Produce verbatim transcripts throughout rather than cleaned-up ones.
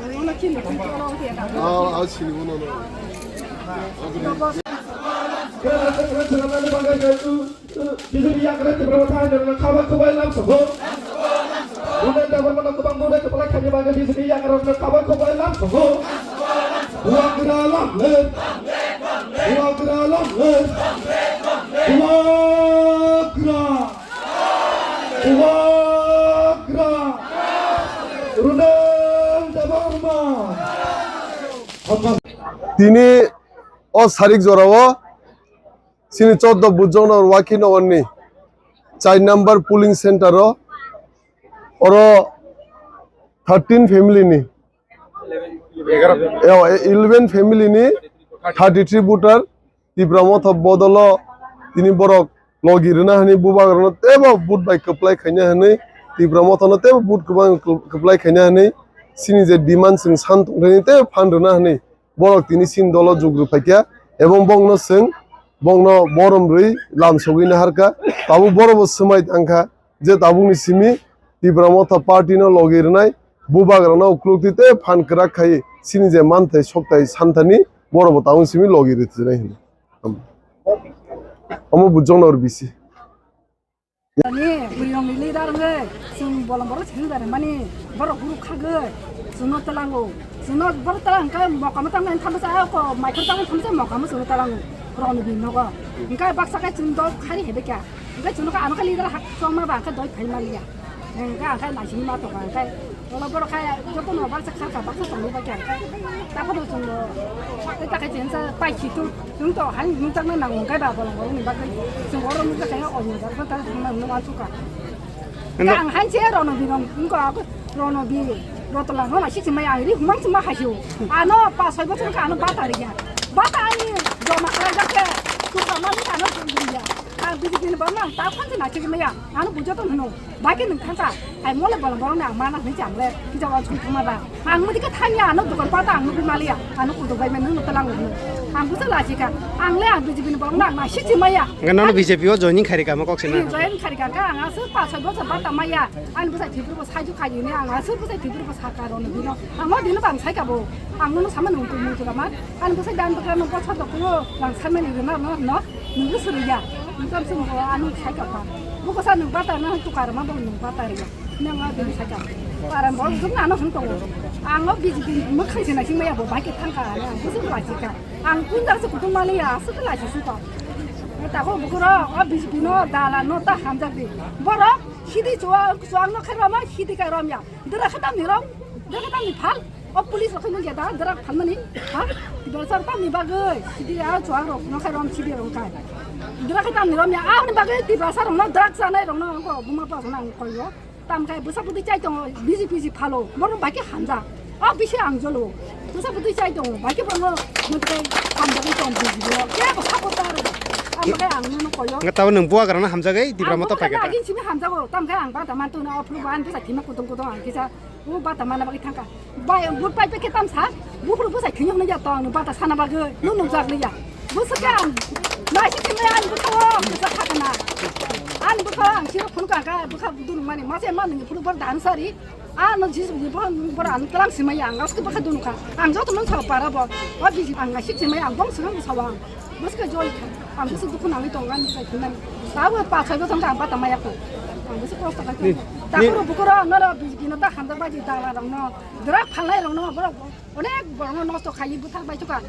Ah, ah, sini, no, no, no. B J P yakra Tipra Motha no khaba khwbai lam sokho. Rune Debbarma no kwbang mone kwplai khaini bagwi B J P yakra no khaba khwbai lam sokho. Bubagra lam le. Bubagra lam le. Bubagra. Bubagra. Rune Debbarma. Tini o sarik jorao chini choddo Bujong Nagar Wakhi Nagar ni char number polling center o oro thirteen family ni, eh, eleven family ni thirty three voter Tipra Motha bodolo tini borok logi rwna hwnwi bubagrano teibo vote bai kwplai khaina hwnwi Tipra Mothano teibo vote kwbang kwplai khaina hwnwi chini je demand chwng san tongthani teibo phan rwna hwnwi borok tini chini dolo jug rwphaikha, ebong bongno chwng bongno borom rwi lam sogwi naharkha. Tabuk borokbo swmai tangkha je tabukni simi Tipra Motha party no logi rwnai bubagrano uklukti tei phan kwrak khai chini je manthai sokthai santhani borokbo tabuk simi logi rwtwinai hwnwi. Omo Bujong Nagar B C. Ani bwrwirokni leader wngwi chwng bolong borok chwng da mani borok guru khagwi chwngno tlango. Chwngno borok tlang khe mokamo tangmani thamsa ako maikhor tangmani thamsa mokamo chwngno tlango. Roni bini nogo. Hwnkhe baksa khe chwng dol khari hebai kha. Hwnkhe chwngno khe ano khe leader hak chongma ba hwnkhe doi phai maliya. Hwnkhe ang khe naisingma tongkha hwnkhe. Ola borok khe jotono baksa kharkha baksa tongwi bakya hwnkhe. Takhorno chwngno tei takhai chwngsa paikhi tu. Chwng to hai nukjakna nango, hwnkhe ba bolong bolongni bagwi chwng oro nukjakha, o nukjakha, ta thangna hwnwi uansukha. Hwnkhe ang hai se Rono Birong wngkha, Rono Bi, Rotla no naisik simai ang ri humang sima haisio. Ano pa soi bochor kha ano bata riya. Bata ani joma khlaijak khe, tukha mani ano jom riya. Ang B J P ni borok no ang ta phan se naisik maya. Ano bujo to hwno. Bai khe nwng thangkha, hai mole bolong borok ni ang mana hwnwi cham le, kisa uansukma thangma ba. Ang mudi khe thangya, ano dokan pata ang nugwi maliya, ano kudo bai mani nwng talang hwnwi. Ang bwsa lachikha, ang le ang B J P ni borok no ang naisik si maya. Hwnkhe nono B J P o joining khairikha mo kok sina. Join khairikha khe ang aswk pa soi bochor bata maya, ani bwsai thwipru bo saiju khaiyuni, ang aswk bwsai thwipru bo sakha rw nw bino. Ang o dino bang saikha bo, ang nono sama nung tu nung tu rama, ani bwsai dan bwkra no bochor do kulo, bang sama ni rwna no no. Nungkhe swrwngya, nungkhe swrwngkhe ano saikha pha. Bukosa nwng bata na tukar ma bo nwng bata rwya. Nang a bini saikha. Paran bo jumna ano hwn tongo. Ang o B J P mwkhang se naising maya bo bai khe thangkha ani ang bwswk lachikha. Ang kunjar se kutung maliya aswk lachi sukha. Tako bukuro o B J P no dala no ta hamjak di. Borok sidi chuwa chuwang no khe roma sidi ka romya. Dera khe tamni rom, dera khe tamni phal. O police rok khe nung ya da, drug phalmani, ha? Tiprasa rok tamni bagwi, sidi a chuwak rok no khai rom sidi rok khai. Drug khe tamni rom ya, a hwnwi bagwi Tiprasa rok no drug chanai rok no ko buma pa nang koi yo. Tam khai bwsa bwtwi chai tongo, B J P si phalo, borok bai khe hamjak. O bisi ang jolo. Bwsa bwtwi chai tongo, bai khe borok no hamjagwi tong B J P o. Kebo support ta rw. Ang bai ang no koi yo. Nga tabo nwng buwa garana hamjagwi, Tipra Motha paikha ta. Agin simi hamjago, tam khai ang ba da man tuna o phuru ban bwsa thima kutung kutung ang kisa. O bata mana bagwi thangkha. Bai, ang but pai pekhe tamsa. Buphuru bwsai thwngya hwnwi ya tong, bata sana bagwi. Nung nukjak liya. Bwswk khe ang. Naisi thwngya ang bwkha o, bwswk kha kana. Ang bwkha ang siro phone ka ka, bwkha dunu mani. Mase ma nung phuru bor dan sari. A no jis ni bor, bor ang tlang simaya, ang aske bwkha dunu kha. Ang joto nung sa para bo. O biji ang naisi thwngya ang bong swkang sawa. Bwswk joy kha. Ang bwswk dukhu nangwi tongo, ani bwsai thwimani. Tabuk pas soi bosong kha ang bata maya kho. Ang bwswk kosto khai tongo. Ni, ni- Takhoro bukuro noro bini ta hamjak baji dala rokno, drug phalnai rokno, borok onek borokno nosto khaiwi bwthak bai thukha.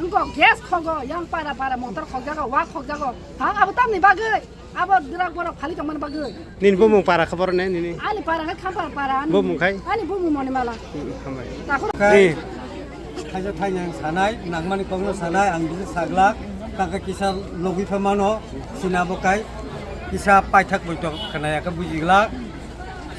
Wngkok gas khogo, yang para para motor khokjago, wa khokjago. Ha, abo tamni bagwi, abo drug borok phali tongmani bagwi. Nini bumung para khe borok ne nini? Ani para khe Khampar para, ani bumung khai? Ani bumung Monimala. Hmm, hambai. Takhoro. Khai. Ni. Khaisa thainang sanai, nangmani kokno sanai, ang bisi saglak, kaka kisa logwi pha mano, sina bo kai, kisa paithak boitok khnaya khe bujiglak,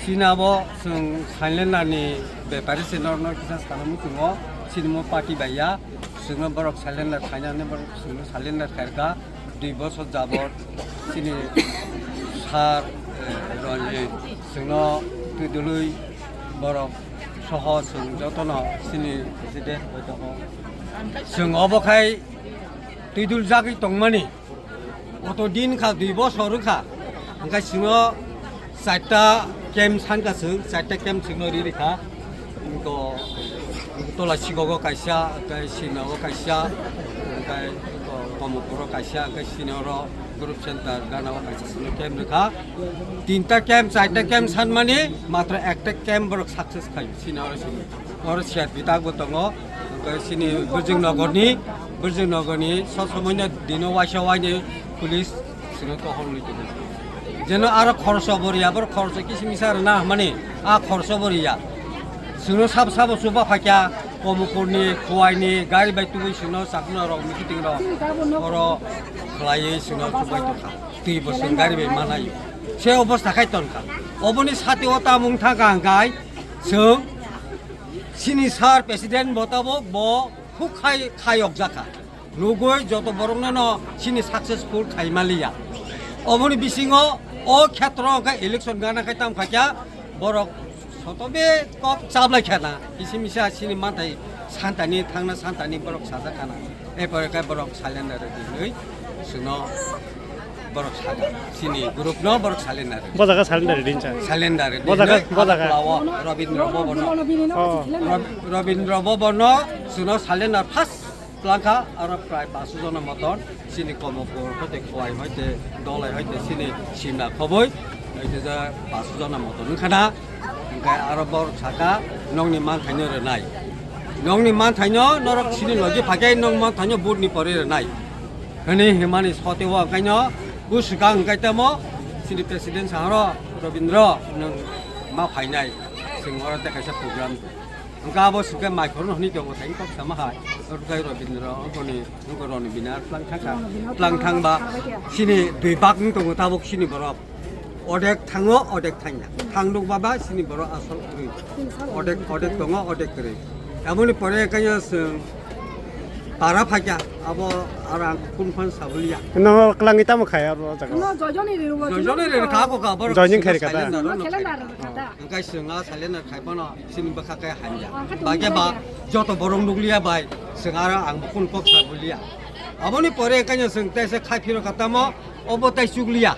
sina bo chwng silent ni bepari se norno kisa sana muchungo, sinimo party baiya, chwngno borok silent khainani borok chwngno silent khairkha. Dui bosor jabot chini sir, eh, Ranjit chwngno twidulwi borok soho chwng jotono chini president bai tongo. Chwng obo khai twidul jagwi tongmani. Oto din kha dui bosor wngkha. Hwnkhe chwngno Charta camp sanka chwng, charta camp chwngno ri rikha. Ko Tola Sigogo kaisa, hwnkhe Sinao kaisa, hwnkhe Komopuro kaisa, hwnkhe Sinaro group center ganao kaisa sino camp rwkha. Tinta camp, chaita camp sanmani matra ekta camp borok success khai Sinao sini. Oro siat bitak bo tongo, hwnkhe sini Bwrjwng Nogorni, Bwrjwng Nogorni sob somoino dino waisa waini police sino tohol lui tongo. Jeno aro khoroksa bo riya, boro khoroksa kisi misa rwna hwnmani, a khoroksa bo riya. Sino sabo sabo chuba phaikya, Komopurni, Khuwaini, gari bai tubui sino chakno rok, mikiting rok, oro khlaiwi sino chubai tongkha. Twi bo sino gari bai manayo. Se obostha khai tongkha. Oboni sati o tamung thangkha hwnkhe, chwng sini sir president bo tabok bo khuk khai, khayok jakha. Nugui joto borokno no sini successful khai maliya. Oboni bisingo o khetro hwnkhe election gana khai tam khaikya borok sotobe kok chablai khana. Kisi misa sini manthai santani thangna santani borok sajak khana. Epore khe borok silent rwdi hinwi sino borok sajak. Sini group no borok silent rwdi. Bo jaga silent rwdi hincha. Silent rwdi. Bo jaga, hinwi bo jaga. Aro Robindra Bhavan no. Oh. Rob-, Robindra Bhavan no sino silent first Tlangkha aro prai pasu jona moton chini Komopur hoite Khowai hoite Dolai hoite chini Simna khoboi hoite ja pasu jona moton wngkha na. Hwnkhe aro borok saka nokni manthaino rwnai. Nokni manthaino norok chini logi phaikhe nok manthaino vote ni pore rwnai. Hwnwi himani sote o hwnkhaino bwswkang hwnkhe tamo chini president saharo Robindra nwng ma phainai. Chwng oro tei kaisa program. Hwnkhe abo swkhe mai khorokno hwnwi tongo, thai kok sama hai. Oro khe Robindra, ongkoni, ongko Roni Binar, tlang thangkha. Tlang thangba, sini dui bak wng tongo tabuk sini borok. Odek thango, odek thangya. Thang nuk baba, sini borok asol kwrwi. Odek, odek tongo, odek kwrwi. Aboni pore kaya chwng para phaikya, abo aro ang kun phan sabuliya. No, klangwi tamo khai aro jaga. No, joijoni rw, joijoni rw, kha ko kha, borok joining khairi kha da? Calendar rw kha da. Hwnkhe chwng a calendar khai phano. Chini bwkha khe hamya. Bagya ba joto borok nukliya bai, chwng aro ang bo kunu kok sa buliya. Aboni pore kanya chwng tei se khai phiro kha tamo, obo tei chukliya.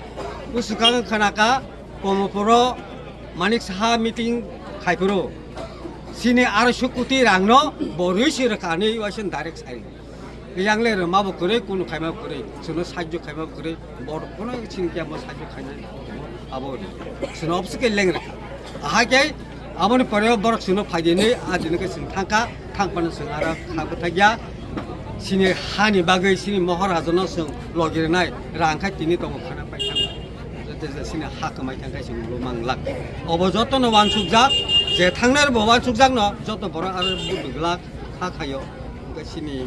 Bwswkang khana kha, Komopuro Manik Saha meeting khai phuru. Chini aroiso koti rang no bo rwi se rwkha hinwi waisa direct sai. Yang le rwma bo kwrwi, kunu khaima bo kwrwi, chwngno sahajyo khaima bo kwrwi, borok kono chini khe amo sahajyo khainai abo ri. Chwngno obwswk khe leng rwkha. Ahai khe aboni pore borok chwngno phai di hinwi a dino khe chwng thangkha, thang phano chwng aro kha bwthakya. Chini hani bagwi chini mohor hajono chwng logi rwnai rang khai tini tongo khana pai thangkha. Joto je chini ha kwmai thangkha chwng ulo manglak. Obo jotono wansukjak, je thangnai bo wansukjakno joto borok aro budi glak kha khaio. Hwnkhe chini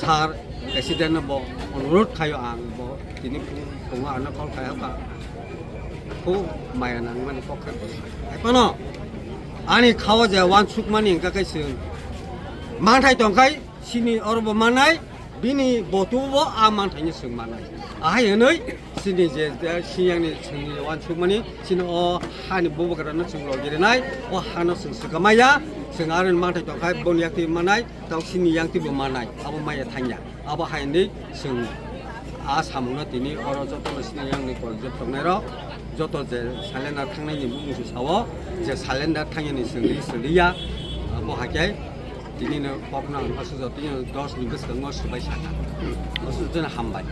sir president no bo onurodh khaio ang bo tini phung-, phungo ano call khai hakha. Khub maya nangmani kok khai bo. Hai phano ani khao je wansukmani hwnkha khe chwng manthai tongkhai chini oro bo manai bini botu bo a manthai ni chwng manai. Ahai hwnwi chini je, je siyangni chwngni wansukmani chini o hani bubagrano chwng logirinai o hano chwng swkamaya chwng aroni manthai tongkhai boni yakti manai. Tau sini yang twibo manai, abo maya thangya. Abo hai hinwi chwng a samungno tini oro jotono sini yang ni kol jok tongnai rok, joto je salendar thangnai ni bumung se sao, je salendar thangya ni chwng ri, chwng ri ya, abo hai khe tini no kok no ang aswk jotoni dos ni bwskango swbai sakha. Aswk jotoni hambai.